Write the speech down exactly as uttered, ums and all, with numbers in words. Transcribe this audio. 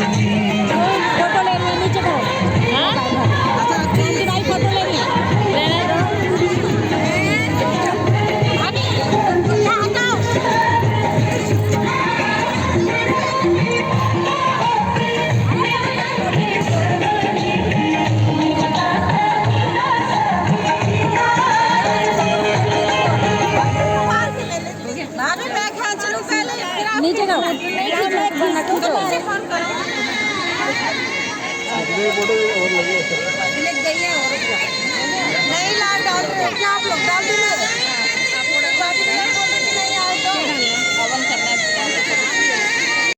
फोटो ले रही है, नीचे करो। हाँ? शांति भाई फोटो ले रही है। भाभी, बैग यहाँ चलो पहले, फिर आप नीचे का। नीचे का, नीचे का। नहीं, लाल डाल दो, क्या आप लोग डाल दो।